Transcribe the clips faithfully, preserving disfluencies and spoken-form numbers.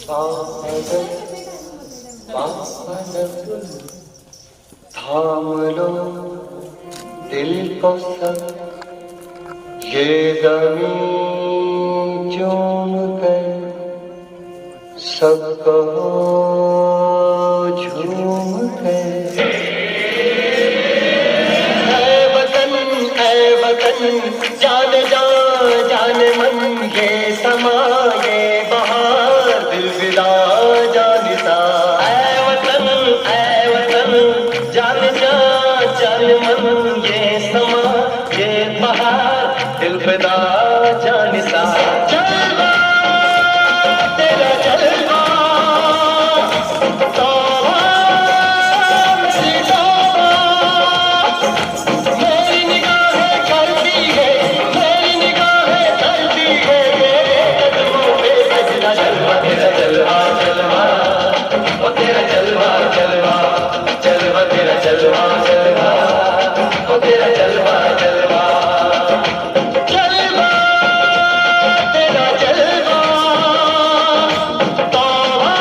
पागल, पागल, थाम लो दिल को सब, ये जमीन चूम कर, सब कहो झूम कर। ऐ वतन, ऐ वतन, जान जा, जान मन, ये समा, ये बहार, दिल फिदा, जान सा। ऐ वतन, ऐ वतन, जान जा, जान मन, ये समा, ये बहार, दिल फिदा, जान सा। जलवा, तेरा जलवा, तौबा, मेरी तौबा। मेरी निगाहें करती है, मेरी निगाहें करती है, तेरे कदमों पे सजदा। जलवा तेरा जलवा, जलवा, ओ तेरा जलवा, जलवा, जलवा तेरा जलवा, जलवा, ओ तेरा जलवा, जलवा, जलवा, तेरा जलवा, तौबा,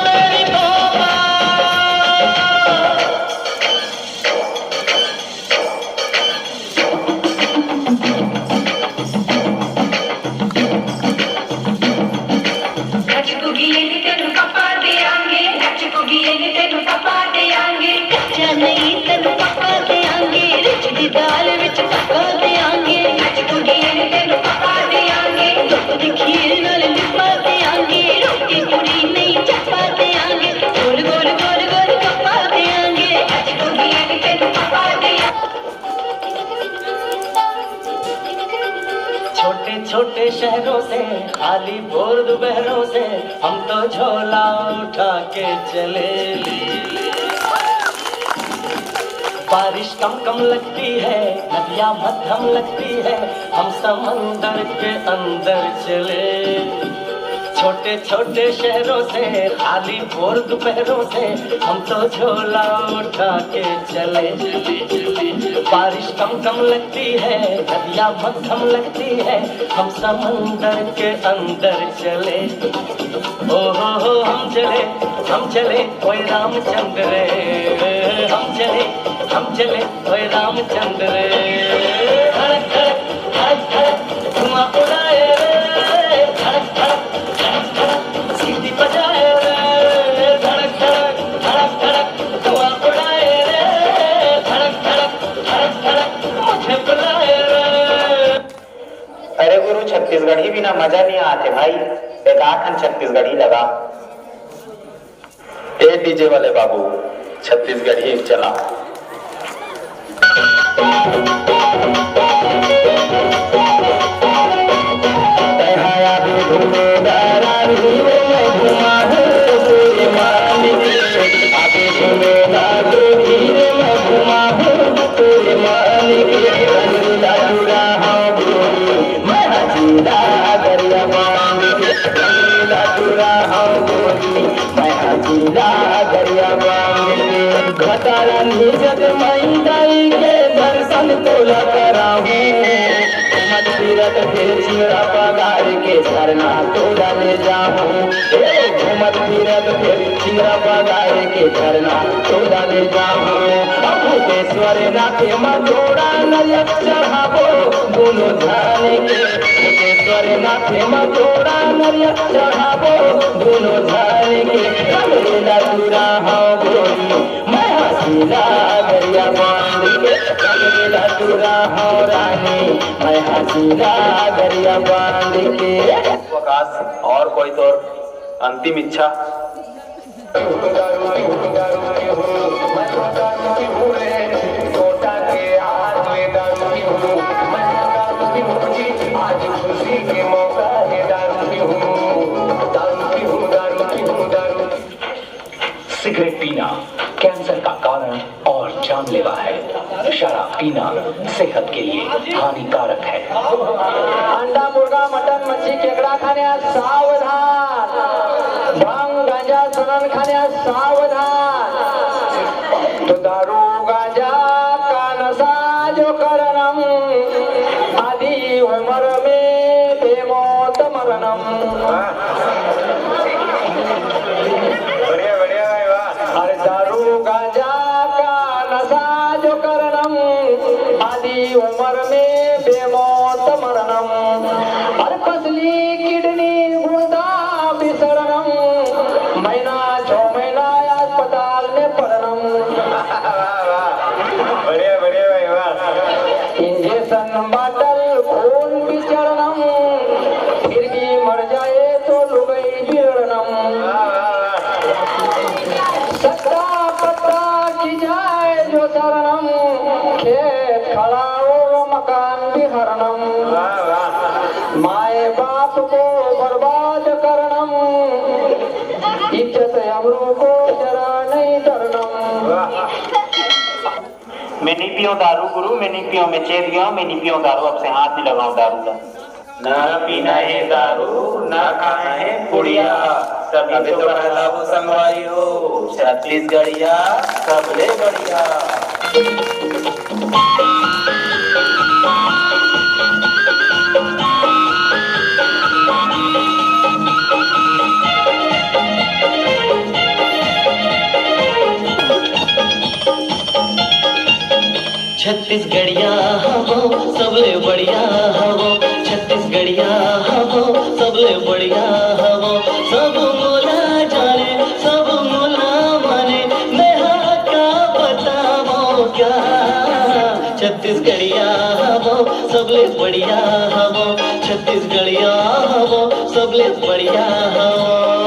मेरी तौबा। ਨੱਚ ਕੁੜੀਏ ਨੀ ਤੈਨੂੰ ਪਾਪਾ ਦੇਾਂਗੇ, ਨੱਚ ਕੁੜੀਏ ਨੀ ਤੈਨੂੰ ਪਾਪਾ ਦੇਾਂਗੇ। ਕੱਚਾ ਨਹੀਂ ਤੈਨੂੰ ਪੱਕਾ ਦੇਾਂਗੇ, ਰਿੱਝ ਦੀ ਦਾਲ ਵਿੱਚ ਤੱਕਾ ਦੇਾਂਗੇ। ਨੱਚ ਕੁੜੀਏ ਨੀ ਤੈਨੂੰ ਪਾਪਾ ਦੇਾਂਗੇ, ਦੁੱਧ ਦੀ ਖੀਰ ਨਾਲ ਲਿਪਾ ਦੇਾਂਗੇ। ਰੋਟੀ ਪੂਰੀ ਨਹੀਂ ਚੱਪਾ ਦੇਾਂਗੇ, ਗੋਲ ਗੋਲ ਗੋਲ ਗੋਲ ਕੱਪਾ ਦੇਾਂਗੇ। ਨੱਚ ਕੁੜੀਏ ਨੀ ਤੈਨੂੰ ਪਾਪਾ ਦੇਾਂਗੇ। छोटे छोटे शहरों से, खाली बोर दोपहरों से, हम तो झोला उठा के चले। बारिश कम कम लगती है, नदियां मध्यम लगती है, हम समंदर के अंदर चले। छोटे छोटे शहरों से, खाली बोर दोपहरों से, हम तो झोला उठा के चले। बारिश कम कम लगती है, नदियां मध्यम लगती है, हम समंदर के अंदर चले। ओ हो हो, हम चले, हम चले, ओए रामचंद्र रे। हम चले, हम चले, ओए रामचंद्र रे। धड़क धड़क, धड़क धड़क, धुआं उड़ाए रे। धड़क धड़क, धड़क धड़क, सीटी बजाए रे। धड़क धड़क, धड़क धड़क, धुआं उड़ाए रे। धड़क धड़क, धड़क धड़क, मुझे बुलाए रे। अरे गुरु, छत्तीसगढ़ी बिना मजा नहीं आते भाई, एक आखन छत्तीसगढ़ी लगा। ए डीजे वाले बाबू, छत्तीसगढ़ी चला। मैं हसीना दरिया बांध के। भतारन इज्जत माई दाई के दर्शन तोला कराहूँ। घूमत फिरत फिर चिंगड़ा पगार के झरना तोला ले जाहूँ। ए, घूमत फिरत फिर चिंगड़ा पगार के झरना तोला ले जाहूँ। अब भूतेश्वर नाथे मा जोड़ा नरिया चढ़ाबो दोनों जाने के। भूतेश्वर नाथे मा जोड़ा नरिया चढ़ाबो दोनों जाने के। रंगरेला टूरा हौ गोरी, मैं हसीना दरिया बांध के। रंगरेला टूरा हौ रानी, मैं हसीना दरिया बांध के। आकाश, और कोई तोर अंतिम इच्छा? सिगरेट पीना कैंसर का कारण और जानलेवा है। शराब पीना सेहत के लिए हानिकारक है। अंडा, मुर्गा, मटन, मच्छी, केकड़ा खाने सावधान। भांग, गांजा, सनन खाने सावधान। तो दारू, गांजा का नशा जो करनम, आधी उम्र में बेमौत मरनम। नशा जो करणम, आधी उम्र में बेमौत मरणम। अरे पसली किडनी गुर्दा बिसरणम, महीना छो महीना अस्पताल में पड़णम। बढ़िया, बढ़िया भाई, वाह। इंजेक्शन बाटल खून बिचरणम, फिर भी मर जाए तो लुगई बिरड़नम। सट्टा पट्टा की जाए जो शरणम, खेत खड़ा और मकान भी हरणम। माए बाप को बर्बाद करणम, इज्जत अबरू को जरा नहीं डरनम। मैं नहीं पीऊँ दारू गुरु, मैं नहीं पीऊँ, मैं चेत गया हूँ, मैं नहीं पीऊँ दारू, अब से हाथ नहीं लगाऊँ दारू का। ना पीना है दारू, ना खाना है पुड़िया, तभी तो कहलावो संगवारी हो छत्तीसगढ़िया सबले बढ़िया। छत्तीसगढ़िया हवो, सबले बढ़िया हवो। छत्तीसगढ़िया हवो, सबले बढ़िया हवो। सब मोला जाने, सब मोला माने, मैं हा का बतावो क्या। छत्तीसगढ़िया हवो, सबले बढ़िया हवो। छत्तीसगढ़िया हवो, सबले बढ़िया हवो।